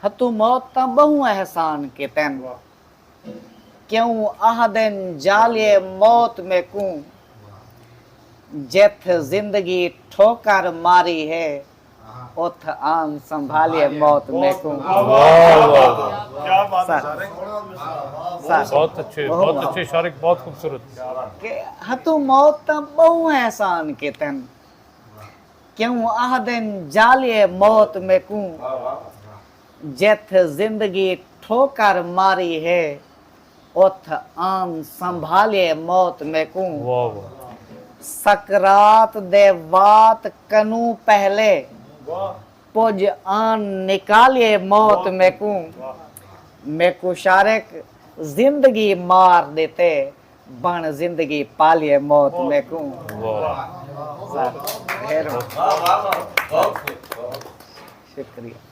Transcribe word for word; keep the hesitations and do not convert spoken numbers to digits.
ہتو موت تاں ٻہوں احسان کیتن، کیوں آہدن جالیے موت میکوں، جتھ زندگی ٹھوکر ماری ہے، اتھ آن سنبھالیے موت میکوں۔ واہ واہ واہ۔ سر، سر، بہت اچھے، بہت اچھے شارق، بہت خوبصورت۔ کہ ہتو موت تاں ٻہوں احسان کیتن، کیوں آہدن جالیے موت میکوں، جتھ زندگی ٹھوکر ماری ہے، اتھ آن سنبھالیے موت میکوں۔ واہ واہ۔ سکرات دے وات کنوں پہلے، پج آن نکالیے موت میکوں۔ میکوں شارق زندگی مار ݙیتے، بݨ زندگی پالیے موت میکوں۔ واہ۔ سر، ڈھیر شکریہ۔